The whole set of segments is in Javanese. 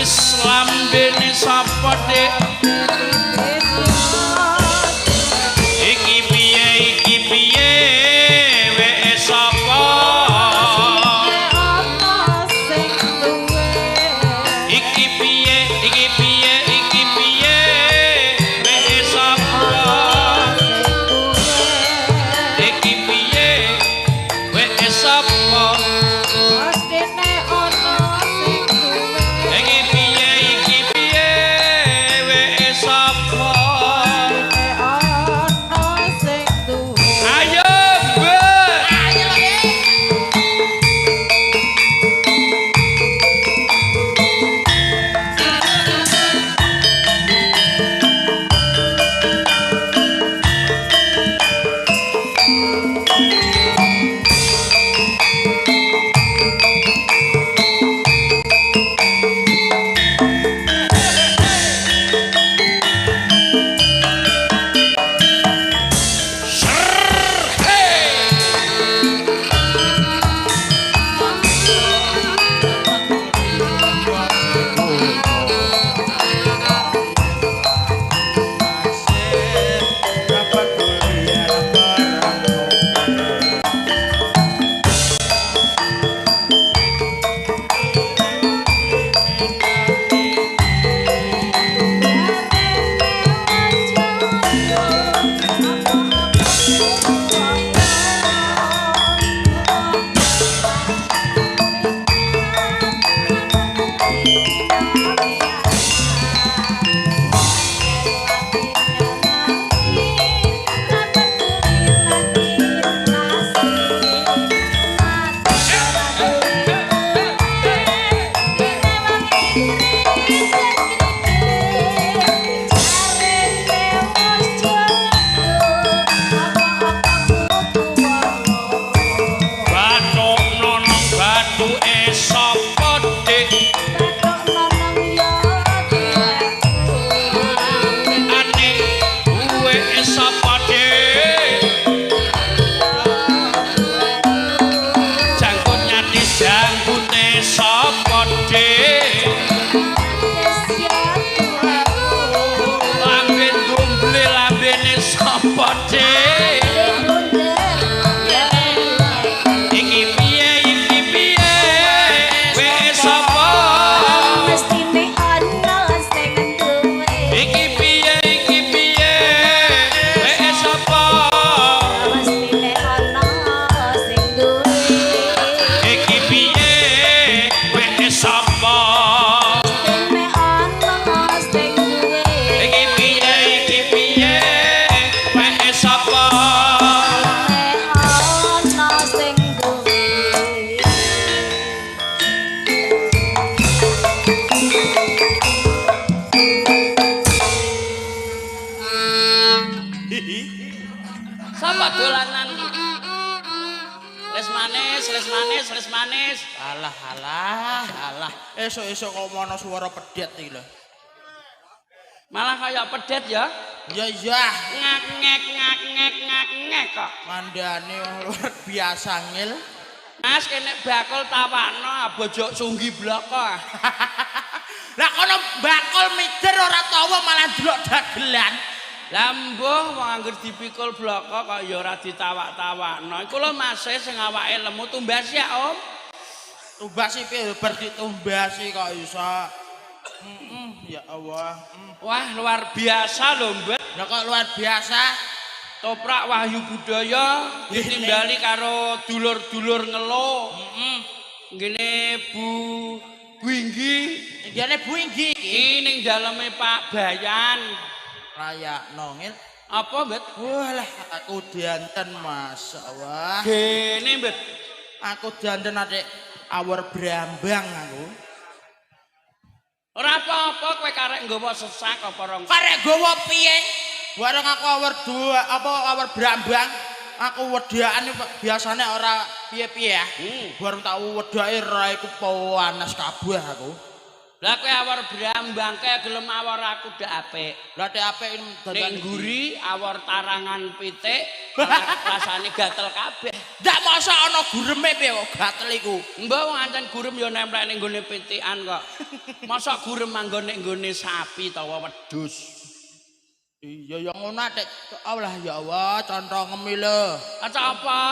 Nyatis lambene sapa, Dik? Iki piye, iki piye, weke sapa? Iki piye, iki piye, iki piye, weke sapa? Iki piye, weke sapa? Iki piye, iki piye, weke sapa? Ayo, Mbak. Ayo lho. Bathuk nonong bathuke sapa, Dik? Ane weke sapa, Dik? Jangkut nyatis jangkute sapa, Dik? Lambe dumble lambene sapa, Dik? Iki piye, iki piye, weke sapa? Iki piye, iki piye, weke sapa? Iki piye, weke sapa? Iki piye, iki piye, weke sapa? Sapa dolanan? Les manis, les manis, les manis. Alah alah alah. Esuk-esuk kok mono suara pedet iki lho. Malah kayak pedet ya. Ya iya, Ngak ngek ngak ngek ngak ngek kok. Mandane wong luar biasa ngil. Mas kene bakul tawakno bojok sunggi bloko. Lah kono bakul mider ora tawa malah ndelok dagelan. Lah mbuh wong angger dipikul bloko kok ya ora ditawak-tawakno. Iku lho Mas sing awake lemu tumbas ya, Om. Tumbas iki bar ditumbasi kok iso. Ya Allah. Wah, luar biasa lho, Mbak. Lah kok luar biasa? Toprak Wahyu Budaya ditimbali karo dulur-dulur ngelo. Ngene Bu Bu Inggi, Ngene Bu Inggi iki. iki ning daleme Pak Bayan. Rayakno ngil. Apa, Mbak? Walah aku danten Mas Allah. Gene, Mbak. Aku danten adik awor brambang aku. Ora apa-apa kowe karek nggawa sesak apa rong. Karek gawa piye? Bareng aku awor dua apa awor brambang, aku wedakane biasane ora piye-piye ya. Bareng tak wedake raiku panas kabeh aku. Lah kowe awor brambang kae gelem awor aku dak apik. Lah tek apik ning nguri awor tarangan pitik rasane gatel kabeh. Ndak mosok ana gureme piye kok gatel iku. Mbah wong ancen gurem ya nemplek ning nggone pitikan kok. Mosok gurem manggon ning nggone sapi utawa wedhus. Iya ya ngono tek Allah ya Allah conthongem lho. Aca apa?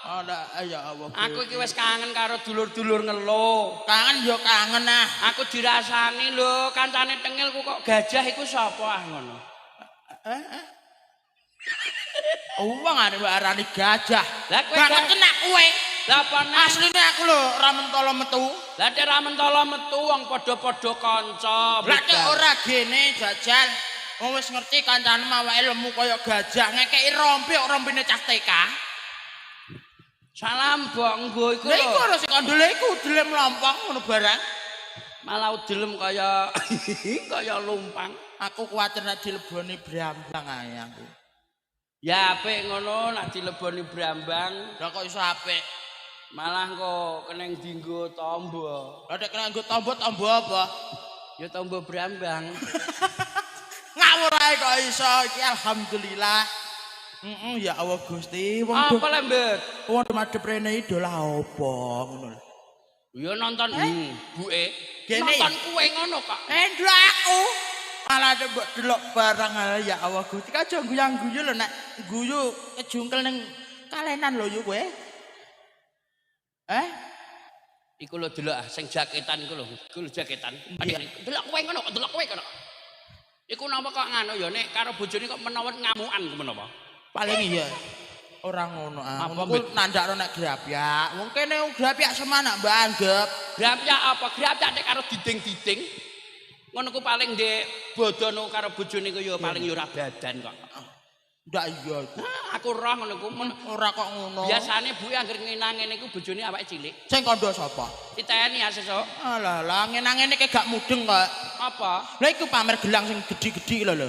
Ala ya Allah. Aku iki wis kangen karo dulur-dulur ngelo. Kangen ya kangen ah. Aku dirasani lho, kancane tengilku kok gajah iku sapa ah ngono. Wong arep arani gajah. Lah kowe banget kena kowe. Lah apa neh? Asline aku lho ora mentolo metu. Lah nek ora mentolo metu wong padha-padha kanca. Lah nek ora gene jajal. Wong wis ngerti kancane awake lemu kaya gajah ngekeki rompi kok rompine cah TK. Salam mbok nggo iku. Lha iku ora sing kandhele iku udelem lompong ngono barang. Malah udelem kaya kaya lumpang. Aku kuwatir nek dileboni brambang ae aku. Ya apik ngono nek dileboni brambang. Lah kok iso apik? Malah kok keneng dienggo tombo. Lah nek kena nggo tombo, tombo apa? Ya tombo brambang. Ngawur ae kok iso iki alhamdulillah. Ya Allah Gusti, wong apa lembet? Wong madhep rene idola apa ngono lho. Ya nonton buke. Gene. Nonton kowe ngono kok. Ndelok aku. Malah mbok delok barang ya Allah Gusti. Aja guyang-guyu lho nek guyu kejungkel ning kalenan lho yo kowe. Eh? Iku lho delok ah sing jaketan iku lho. Iku lho jaketan. Delok kowe ngono kok, delok kowe ngono. Iku napa kok nganu ya nek karo bojone kok menawa ngamukan ku menapa? Paling iya. Ora ngono ah. Aku nandakno nek grapyak. Wong kene grapyak semanak mbak anggep. Grapyak apa? Grapyak nek karo diding-diding. Ngono ku paling ndek bodono karo bojone ku ya paling ya ora badan kok. Ndak iya iku. Aku roh ngono ku. Ora kok ngono. Biasane buke anggere ngenang ngene iku bojone awake cilik. Sing kandha sapa? Diteni ah sesuk. Alah lah ngenang ngene iki gak mudeng kok. Apa? Lah iku pamer gelang sing gedhi-gedhi lho lho.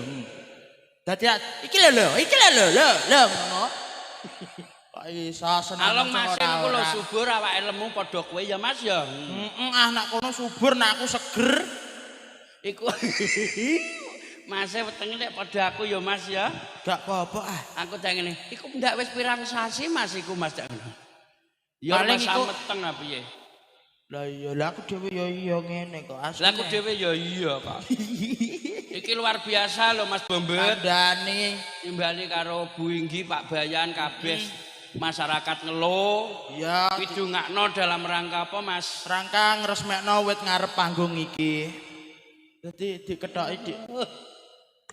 Dadi iki lho lho, iki lho lho lho ngono. Kok iso seneng. Alung Mas iku lho subur awake lemu padha kowe ya Mas ya. Heeh, ah nak kono subur nak aku seger. Iku Mase wetenge nek padha aku ya Mas ya. Gak apa-apa ah. Aku tak ngene. Iku ndak wis pirang sasi Mas iku Mas tak ngono. Ya paling iku meteng ah piye. Lah iya, lah aku dhewe ya iya ngene kok asline. Lah aku dhewe ya iya kok. Iki luar biasa lho Mas Bombet. Kandhane timbali karo Bu Inggi, Pak Bayan kabeh masyarakat ngelo. Iya. Didongakno dalam rangka apa Mas? Rangka ngresmekno wit ngarep panggung iki. Dadi dikethoki dik.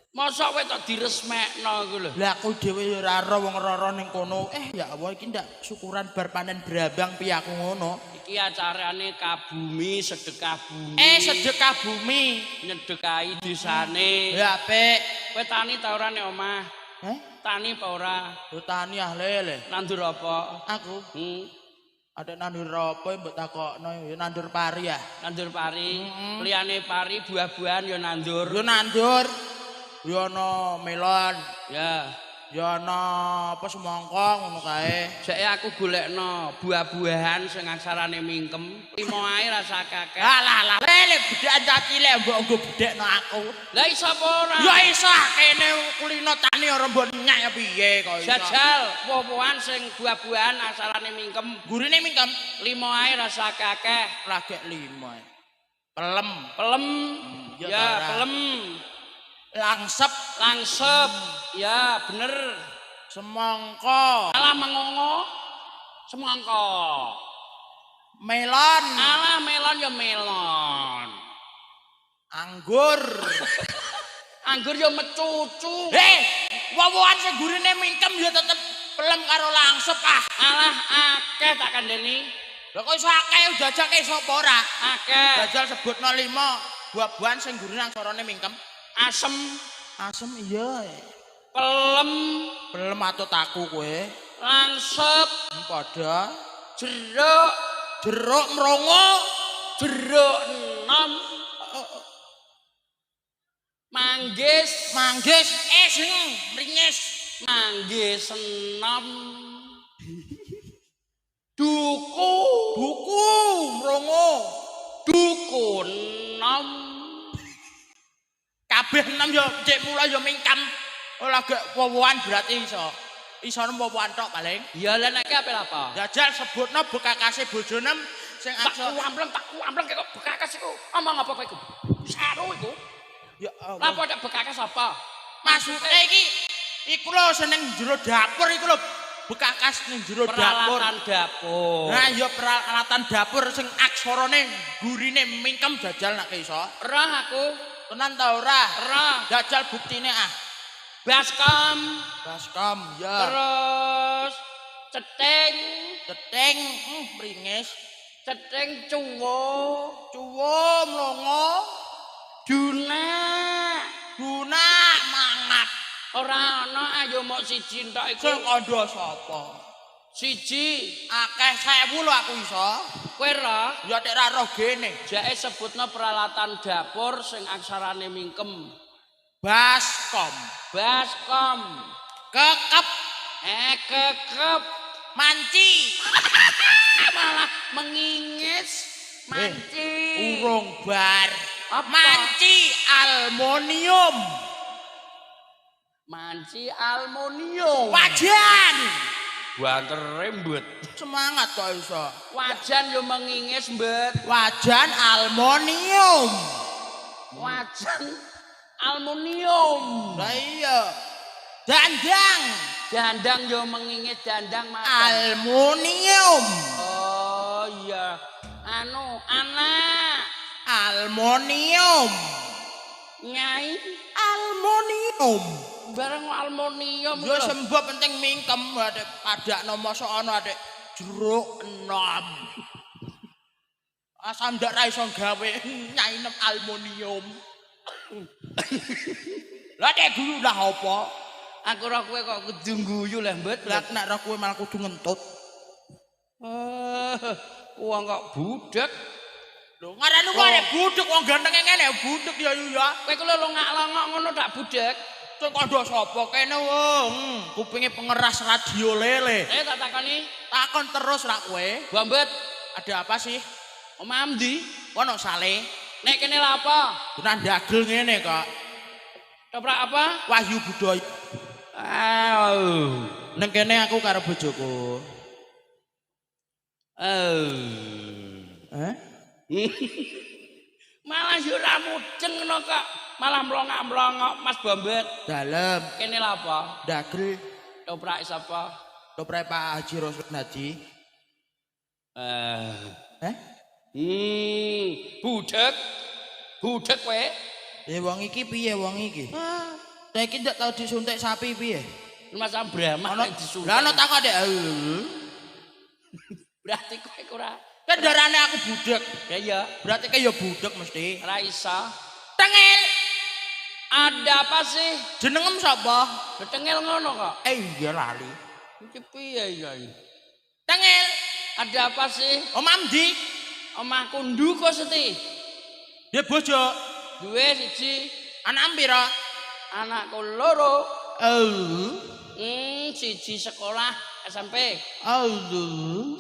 Mosok kowe tok diresmekno iku lho. Lah aku dhewe ya ora ero wong roro ning kono. Ya Allah iki ndak syukuran bar panen brambang piye aku ngono. Iki acarane kabumi sedekah bumi. Sedekah bumi nyedekahi desane. Ya apik. Kowe tani ta ora nek omah? Tani apa ora? Yo tani ah lele. Nandur apa? Aku. Ada nandur apa mbok takokno ya nandur pari ya. Nandur pari. Liyane pari buah-buahan ya nandur. Yo nandur. Ya ana melon. Ya. Ya ana apa semangka ngono kae. Jeke aku golekno buah-buahan sing aksarane mingkem. Limo ae rasa kakek. Alah lah lele bedhekan cah cilik mbok nggo bedhekno aku. Lah iso apa ora? Ya iso kene kulino tani ora mbok nyak ya piye kok iso. Jajal woh-wohan sing buah-buahan aksarane mingkem. Gurine mingkem. Limo ae rasa kakek. Lagek limo ae. Pelem. Pelem. Ya pelem. Langsep, langsep. Ya bener. Semangka. Alah mengongo. Semangka. Melon. Alah melon ya melon. Anggur. Anggur ya mecucu. Woh-wohan sing gurine mingkem ya tetep pelem karo langsep ah. Alah akeh tak kandhani. Lah kok iso akeh jajake iso apa ora? Akeh. Jajal sebutno 5 buah-buahan sing gurine aksarane mingkem. Asem. Asem iya. Pelem. Pelem atut aku kowe. Langsep. Padha. Jeruk. Jeruk mrongo. Jeruk enom. Manggis. Manggis sing mringis. Manggis enom. Duku. Duku mrongo. Dukun enom. Kabeh enom ya cek mula ya mingkem. Ora gek wowoan berarti iso. Isone wowoan tok paling. Ya lah nek ape apa? Jajal sebutno bekakase bojonem sing Tak kuampleng kok bekakas iku. Omong apa kowe iku? Saru iku. Ya Allah. Lah apa bekakas apa? Maksude iki iku lho seneng jero dapur iku lho. Bekakas ning jero dapur. Peralatan dapur. Nah ya peralatan dapur sing aksarane gurine mingkem jajal nek iso. Roh aku. Tenan ta ora? Roh. Jajal buktine ah. Baskom. Baskom ya. Terus ceting, ceting mringis. Ceting cuwo, cuwo mlongo, dunak, dunak mangap. Ora ana ayo mok siji entok iku. Sing kandha sapa? Siji. Akeh 1000 lho aku iso. Kowe roh? Ya tek ra roh gene. Jake sebutno peralatan dapur sing aksarane mingkem. Baskom. Baskom. Kekep. Kekep. Manci. Malah mengingis. Manci. Urung bar. Apa? Manci aluminium. Manci aluminium. Wajan. Banter rembet. Semangat kok iso. Wajan yo mengingis, Mbet. Wajan aluminium. Wajan aluminium. Lah iya. Dandang. Dandang yo mengingis, dandang makan. Aluminium. Oh iya. Anu, anak. Aluminium. Nyai. Aluminium. Bareng aluminium. Yo sembah penting mingkem adek padakno mosok ana adek jeruk enom. Asam ndak ra iso gawe nyainem aluminium. Lah nek guyu lah apa? Aku ora kowe kok kudu guyu lah, Mbet. Lah nek ora kowe malah kudu ngentut. Wong kok budek. Lho ngarani kok arek budek wong gantenge ngene budek ya yu ya. Kowe ku lho longak-longok ngono tak budek. Sing kandha sapa kene wong? Kupinge pengeras radio lele. Tak takoni. Takon terus rak kowe. Bombet, ada apa sih? Omah ndi? Ono sale. Nek kene lha apa? Tenan dagel ngene kok. Toprak apa? Wahyu Budaya. Oh. Neng kene aku karo bojoku. Oh. Eh? Malah yo ora mudeng ngono kok. Malah mlongak-mlongok Mas Bombet. Dalem. Kene lha apa? Dagel. Toprak sapa? Toprak Pak Haji Rosman Haji. Eh? Budek. Budek kowe. Wong iki piye wong iki? Lah iki ndak tau disuntik sapi piye? Mas Brahma nek disuntik. Lah ana takok dek. Berarti kowe ora. Kan darane aku budek. Ya iya. Berarti kowe ya budek mesti. Ora iso. Tengil. Ada apa sih? Jenengem sapa? Tengil ngono kok. Iya lali. Iki piye ya iki? Tengil. Ada apa sih? Omah ndi? Omahku nduko seti. Ya bojo. Duwe siji. Anak pira? Anakku loro. Oh. Siji sekolah SMP. Oh.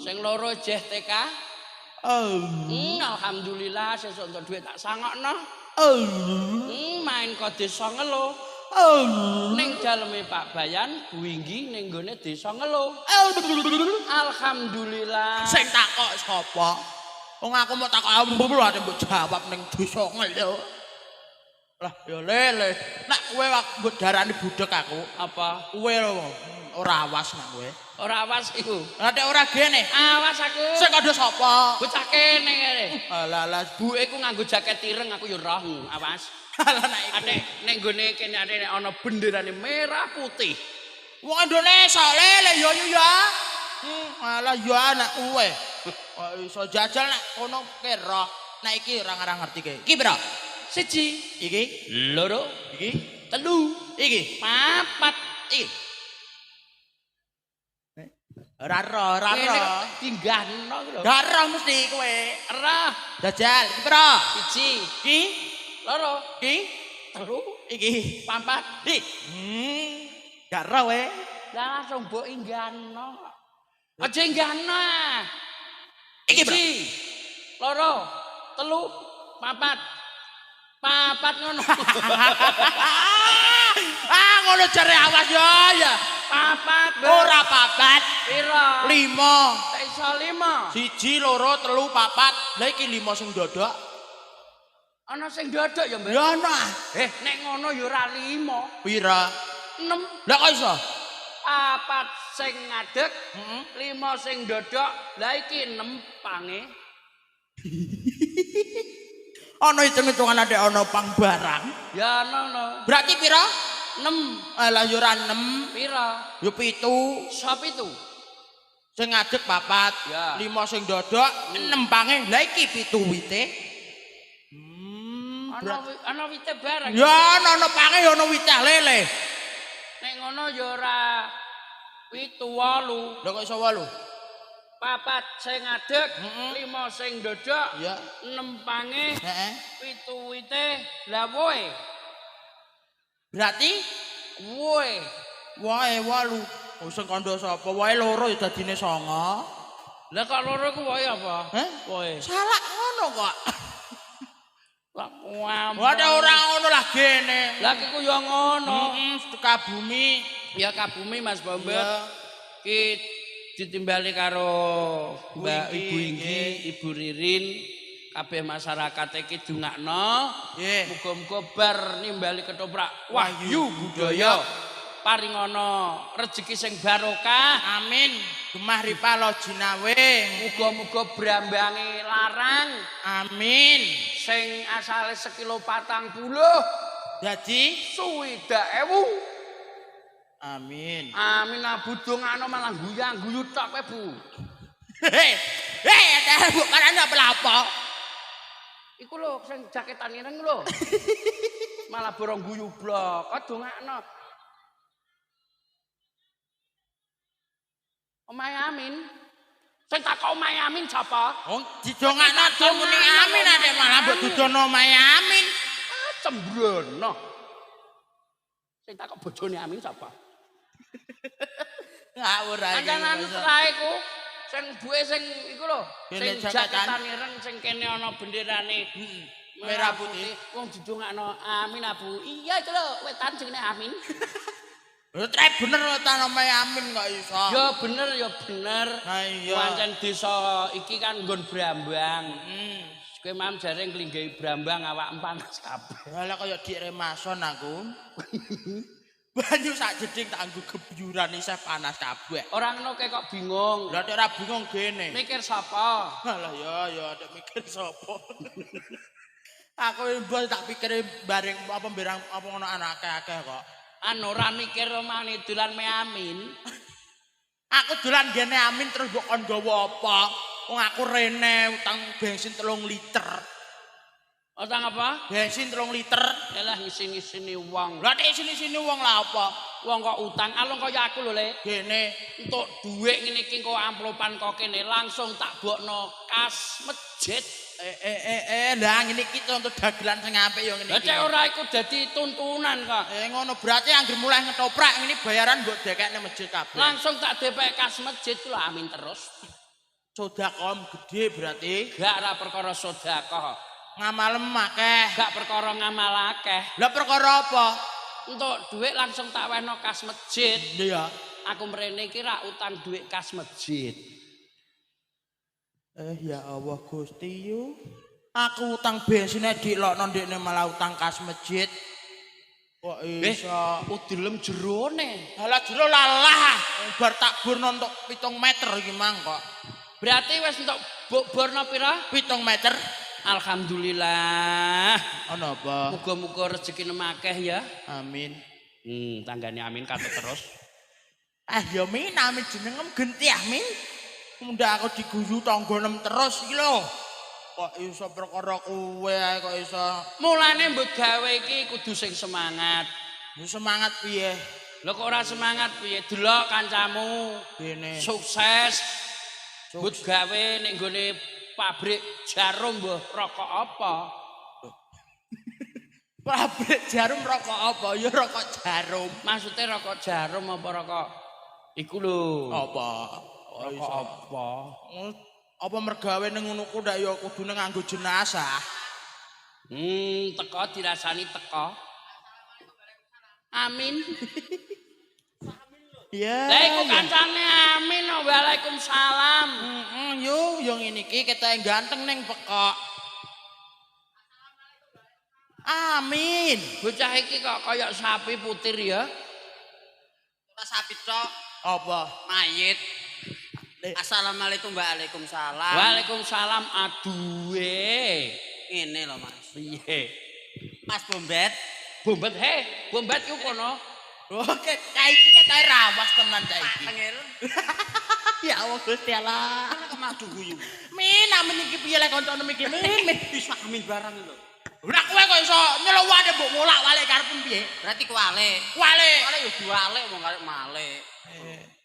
Sing loro jeh TK. Oh. Alhamdulillah sesuk entuk dhuwit tak sangokno. Oh. Main ke desa Ngelo. Oh. Ning daleme Pak Bayan Buinggi ning gone desa Ngelo. Oh. Alhamdulillah. Sing takok sapa? Wong aku mau takok aku mbok jawab ning desa Ngelo. Lah ya lele. Nek kowe mbok darani budek aku. Apa? Kowe lho ora awas nek kowe. Ora awas iku. Lah nek ora gene. Awas aku. Sing kandha sapa? Bocah kene kene. Alah alah buke ku nganggo jaket ireng aku ya roh. Awas. Alah nek iku. Adek nek nggone kene adek nek ana benderane merah putih. Wong Indonesia lele ya ya. Alah ya nek kowe. Kok iso jajal nek kono ke roh. Nek iki ora ngarang ngerti ke. Iki pira? Siji, iki, loro, iki, telu, iki, papat, iki. Ora ro, ora ro. Tinggahno iki lho. Gak ro mesti kowe. Ora. Jajal, iki pira? Siji, iki, loro, iki, telu, iki, papat, iki. Gak ro kowe. Lah langsung mbok inggahno. Aja inggahno. Iki pira? Siji, loro, telu, papat. Papat ngono. Ah, ngono jare awas ya ya. Papat. Ora papat. Pira? 5. Tak iso 5. 1 2 3 4. Lah iki 5 sing dodok. Ana sing dodok ya, Mbak? Ya ana. Nek ngono ya ora 5. Pira? 6. Lah kok iso? 4 sing ngadeg, 5 sing dodok. Lah iki 6 pange. Ana hitung-hitungan adek ana pang barang. Ya ana no. Berarti pira? 6. Alah ya ora 6. Pira? Ya 7. Sop itu. Sing ngadeg 4, Ya. 5 sing dodok, 6 pange. Lah iki 7 wite. Ana ana wite barang. Ya ana ana pange ya ana wite lele. Nek ngono ya ora 7 8. Lah kok iso 8? 4 sing ngadeg, 5 sing dodok, Ya. 6 pange, Heeh. 7 wite, lah woe. Berarti Woe. wae 8. Oh sing kandha sapa? Wae loro ya dadine 9. Lah kok loro ku woe apa? Heh? Woe. Salah ngono kok. Lah kuam. Wae ora ngono lah gene. Lah iki ku ya ngono. Heeh, kabumi. Ya kabumi Mas Bombet. Ya. Ki ditimbali karo Mbak Inggi, Ibu Inggi, Ibu Ririn, kabeh masyarakat iki dongakno. Nggih. Muga-muga bar nimbali ketoprak wahyu budaya. Paringana rejeki sing barokah. Amin. Gemah ripah lo jinawe. Muga-muga brambange larang Amin. sing asale sekilo 40 Dadi 60.000. amin. Amin abu dongakno malah guyang-guyu tok kowe Bu. Hei, hei, ada bu karena apa? Iku lho sing jaketan ireng lho. Malah borong guyu blok, kok dongakno. Omahe Amin. Sing takok omahe Amin sapa? Wong didongakno muni amin adek malah mbok dudono omahe amin. Ah, sembrono. Sing takok bojone Amin sapa? Ngawur ae. Kancanan trae ku sing buke sing iku lho, Kene sing jaketan. jaketan ireng sing kene ana benderane Merah putih. Wong didongakno Amin Abu. Iya iku lho, wetan jenenge Amin. Lho trae bener wetan omahe amin kok iso. Ya bener ya bener. Ha iya. Pancen desa iki kan nggon brambang. Hmm. Kowe mam jare nglinggahi brambang awak panas kabeh. Lah kaya dik remason aku. Banyu sak jeding tak anggo gebyuran isih panas kabeh. Ora ngono kowe kok bingung. Lah nek ora bingung gene. Mikir sapa? Alah ya ya nek mikir sapa. Aku mbok tak pikir bareng apa barang apa ngono anak akeh-akeh kok. Anu ora mikir omane dolan me Amin. Aku dolan gene Amin terus mbok kon gawa apa? Wong aku rene utang bensin 3 liter. Utang apa? Bensin 3 liter. Elah ngisin-ngisini wong. Lah nek sini-sini wong lah apa? Wong kok utang alung kaya aku lho, Le. Gene Entuk dhuwit ngene iki engko amplopan kok kene langsung tak bokno kas masjid. Lah ngene iki contoh dagelan sing apik ya ngene Lah iki. cek ora iku dadi tuntunan kok. Ngono berarti anggere mulai ngetoprak ngene bayaran mbok dekekne masjid kabeh. Langsung tak depek kas masjid ku lho Amin terus. Sedekah gede berarti. Gak ora perkara sedekah. Ngamalem akeh. Gak perkara ngamal akeh. Lah perkara apa? Entuk dhuwit langsung tak wehno kas masjid. Iya. Aku mrene iki ra utang dhuwit kas masjid. Ya Allah Gusti yu. Aku utang bensine dilokno ndekne malah utang kas masjid. Kok iso? Udelem jerone. Halah jero lalah. Bar tak burno entuk 7 meter iki mang kok. Berarti wis entuk borno pira? 7 meter. Alhamdulillah. Ana apa? Muga-muga rezekine akeh ya. Amin. Tanggane Amin katut terus. Ah ya Min, amin jenengem genti Amin. Mundak aku diguyu tangga nem terus iki lho. Kok iso perkara kuwe ae kok iso. Mulane mbok gawe iki kudu sing semangat. Ya semangat piye? Lho kok ora semangat piye? Delok kancamu Dene. sukses. Mbok gawe ning nggone pabrik jarum mbah rokok apa? Pabrik jarum rokok apa? Ya rokok jarum. Maksudnya rokok jarum apa rokok iku lho. Apa? Rokok apa? Apa mergawe ning ngono ku ndak ya kudune nganggo jenazah. Teko dirasani teko. Amin. Ya. Lah iku kancane amin. Waalaikumsalam. Heeh, yo yo ngene iki ketoke ganteng ning pekok. Amin. Bocah iki kok kaya sapi putir ya. Ora sapi tok, Apa? mayit. Le. Assalamualaikum waalaikumsalam. Waalaikumsalam aduwe. Ngene lho, Mas. Piye? Mas Bombet, Bombet he, bombet ku kono. Oke, cah iki ketoke rawas tenan cah iki. tengil. Ya Allah Gusti Allah. Kok malah guyu. Min, amin iki piye lek kancane iki min, min. Wis amin barang lho. Lah kowe kok iso nyeluwane mbok wolak-walik karepmu piye? Berarti kuwalik. Wale. Kuwalik yo diwalik wong karep malik.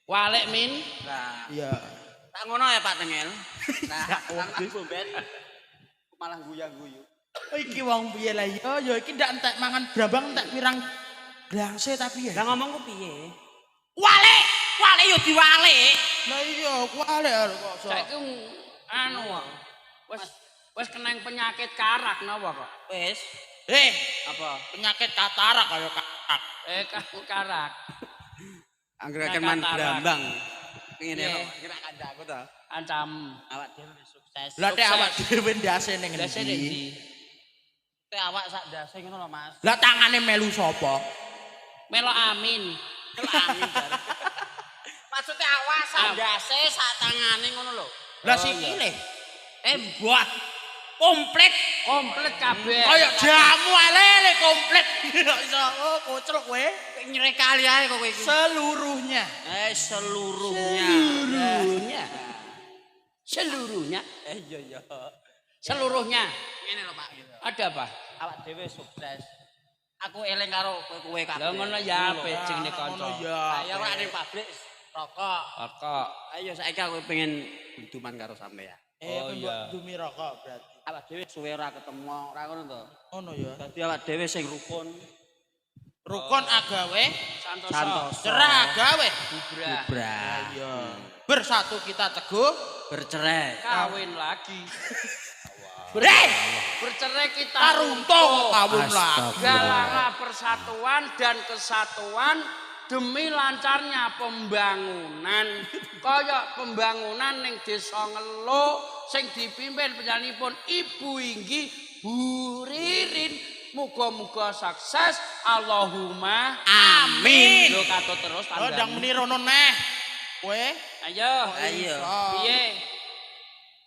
Walik min. Lah, Iya. tak ngono ya Pak Tengil. Nah, Ya Allah. Mas Bombet malah guyu-guyu. Iki wong piye lah ya? Ya iki ndak entek mangan brambang entek pirang glangse tapi ya. Lah ngomongku piye? Wale. Walik yo diwalik. Lah iya, kuwale kok iso. Saiki anu wis wis keneng penyakit karak napa kok? Wis, Eh, apa? penyakit katarak kaya karak. Karak. Anggere man Katarak. brambang. Ngene Piye? lho, kira kancaku to. Ancam. Awak dhewe wis sukses. Lah tek awak dhewe ndase ning Ndase ning endi? ndi? Tek awak sak ndase ngono lho, Mas. Lah tangane melu sapa? Melok amin. Kelak amin bareng. Maksudnya awak sak ndase sak tangane ngono lho. Lah Oh, sikile Eh, mbah. Komplit. Komplit kabeh. kaya jamu alele komplit. Kok iso oh kocrok kowe. Nyrekali ae kok kowe iki. Seluruhnya. Seluruhnya. Seluruhnya. Seluruhnya. Iya iya. Seluruhnya. Ngene lho, Pak. Gitu. Ada apa? Awak dhewe sukses. Aku eling karo kowe-kowe kabeh. Lah ngono ya apik jenenge kanca. Ngono ya. Ayo ora ning pabrik rokok. Rokok. Ayo saiki aku pengen duman karo sampean. Oh, Eh, iya. mbok dumi rokok berarti. Awak dhewe suwe ora ketemu, ora ngono to. Ngono ya. Dadi awak dhewe sing rukun, Rukun agawe, Santoso. Santoso. cerah agawe. Bubrah. Bubrah. Iya. Bersatu kita teguh. Bercerai. Kawin lagi. Bre, Bercerai kita taruntuh kawin lagi. Galanglah persatuan dan kesatuan demi lancarnya pembangunan. Kaya pembangunan ning Desa Ngelo sing dipimpin panjenenganipun Ibu Inggi Bu Ririn. Muga-muga sukses. Allahumma Amin. Lho katut terus Oh, ndang tandang. muni rono neh. Kowe Ayo. Ayo. Piye?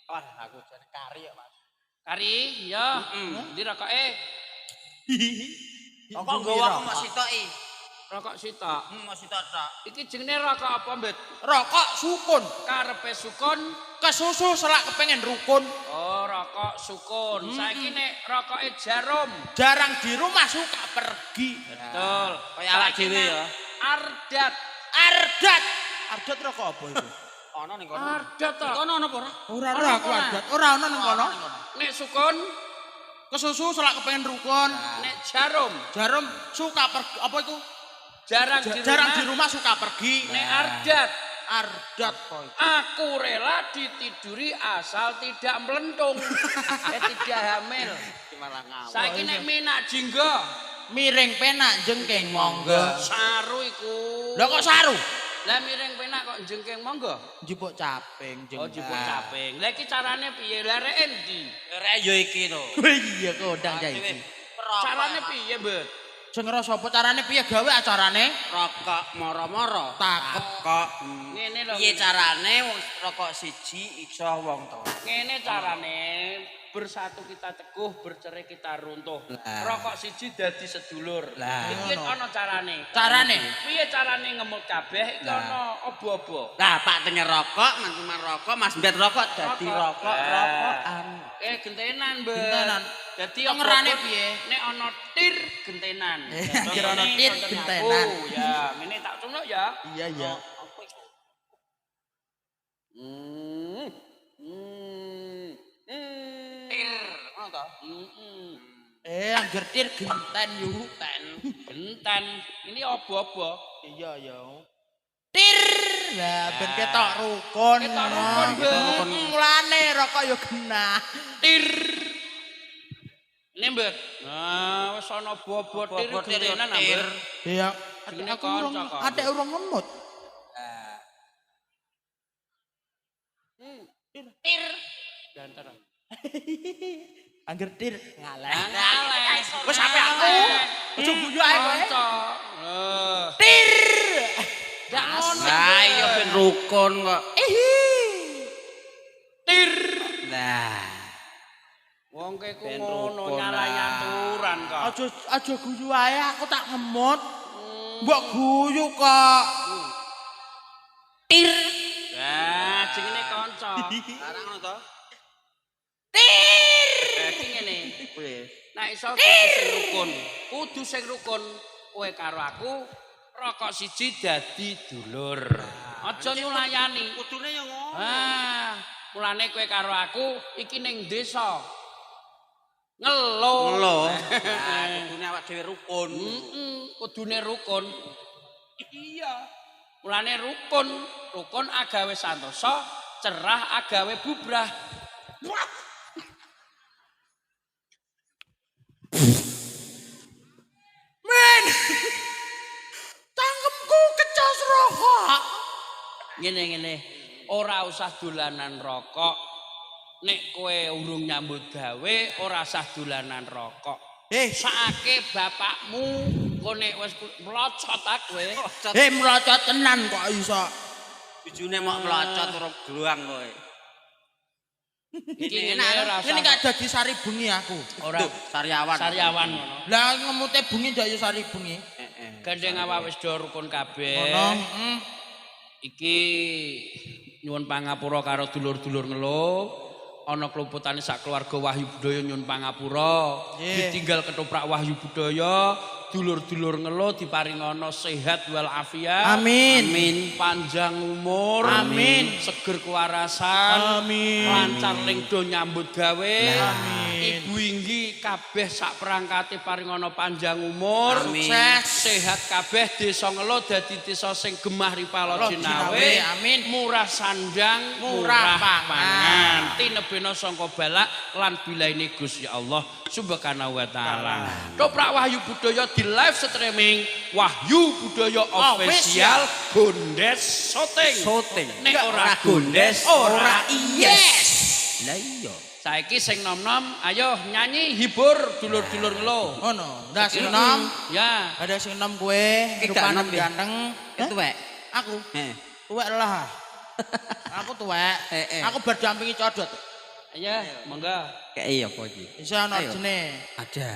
Wah, aku jane kari ya, Mas. Kari, ya. Ndi rokoke? Kok nggawa aku mok sitoki. Rokok sitok. Mok sitok tok. Iki jenenge rokok apa, Mbet? Rokok sukun. Karepe sukun. Kesusu selak kepengen rukun. Oh, rokok sukun. Saiki nek rokoke jarum. Jarang di rumah suka pergi. Betul. Kaya awak Saiki dhewe nek ya. Ardat. Ardat. Ardat rokok apa iku? Ono ning kono. Ardat to. Kono ono apa ora? Ora ora aku ardat. Ora ono ning kono. Nek sukun, Kesusu selak kepengen rukun. nek jarum. Jarum suka pergi apa iku? Jarang di Jarang rumah. di rumah suka pergi. Nek ardat. Ardat. Aku rela ditiduri asal tidak melentung. Tidak hamil. Malah ngawur. Saiki nek minak jingga, Miring penak jengking monggo. saru iku. Lah kok saru? Lah miring penak kok jengking monggo. Njupuk caping jengking. Oh, jupuk caping. Lah iki carane piye? Lah rek endi? Rek yo iki to. Iya kondang cah iki. Carane piye, Mbet? Sing ngrasa apa carane piye gawe acarane? Rokok moro-moro. Takok. Ngene lho. Piye carane wong rokok siji iso wong telu. Ngene carane bersatu kita teguh, bercerai kita runtuh. Rokok siji dadi sedulur. Lah. Iki ana carane. Carane? Piye carane ngemut kabeh iki ana obo-obo. Lah Pak Tengil rokok, Mas rokok, Mas Mbet rokok dadi rokok rokokan. Gentenan, Mbet. Gentenan. Dadi Pengerane obo-obo piye? Nek ana tir gentenan. Anjir ana tir gentenan. Oh ya, ngene tak cunuk ya. Iya iya. Tir, ngono to? Angger tir genten yu. Genten, genten. Ini obo-obo. Iya ya. Tir. Lah ben ketok rukun. Ketok rukun, Ben. Mulane rokok yo genah. Tir. Ini mbet. Nah, wis ana bobot tir Bobot tir, gentenan tir. ambet. Iya, Jenenge aku urung kanca kok. atik urung ngemut. Tir. Ganter. Angger tir ngaleh. Ngaleh. Wis sampe aku. Aja guyu ae kowe. Kanca. Lho. Tir. Ndak ngono. Lah iya ben rukun kok. Ihi. Tir. Lah. Wong ke ku Ben ngono rukun nyalahi lah. aturan kok. Aja aja guyu ae aku tak ngemut. Mbok guyu kok. Tir. Lah, jenenge kanca. Arang ngono to? Tir. Dadi ngene. Piye? Nek iso kudu sing rukun. Kudu sing rukun kowe karo aku rokok siji dadi dulur. Aja nyulayani. Kudune ya ngono. Ah, mulane kowe karo aku iki ning desa. Ngelo. Ngelo. Lah kudune awak dhewe rukun. Kudune rukun. Iya. Mulane rukun, rukun agawe santosa, cerah agawe bubrah. Men. Cangkemku kecos rokok. Ngene ngene, ora usah dolanan rokok. Nek kowe urung nyambut gawe, ora usah dolanan rokok. Eh, Saake bapakmu engko nek wis mlocot aku kowe. eh mlocot tenan kok iso. Bojone mok mlocot ora gluang kowe. Iki ngene ora usah. Ngene gak dadi sari bengi aku. Ora Duh, sariawan. sariawan ngono. Lah ngemute bengi ndak ya sari bengi. Heeh. Gandeng awak wis do rukun kabeh. Ngono, heeh. Iki nyuwun pangapura karo dulur-dulur ngelo. Ana kluputane sak keluarga Wahyu Budaya nyuwun pangapura. Nggih. Ditinggal ketoprak Wahyu Budaya, dulur-dulur ngelo diparingana sehat wal afiat. Amin. Amin. Panjang umur. Amin. Seger kewarasan. Amin. Lancar ling do nyambut gawe. Amin. Ibu inggi kabeh sak perangkate paringana panjang umur. Amin. Sukses. Sehat kabeh desa Ngelo dadi desa sing gemah ripala Lo jinawe. jinawe, amin. Murah sandang, Murah pangan. Tinebena sangka balak lan bilaine Gusti Allah Subhanahu wa taala. Toprak Wahyu Budaya di live streaming Wahyu Budaya Official Gondes Soting. Soting. Nek ora gondes ora yes. Lah iya. Saiki sing nom-nom ayo nyanyi hibur dulur-dulur ngelo. Ngono. Ndak sing nom. Ya. Ada sing nom kowe, Iki gak rupane nom, ya? ganteng. Itu wek. Aku Heeh. tuwek lah. Aku tuwek. Eh, eh. Aku berdampingi codot. Ayo, monggo. Kayak iya apa iki? Iso ana Ayo. jene. Ada.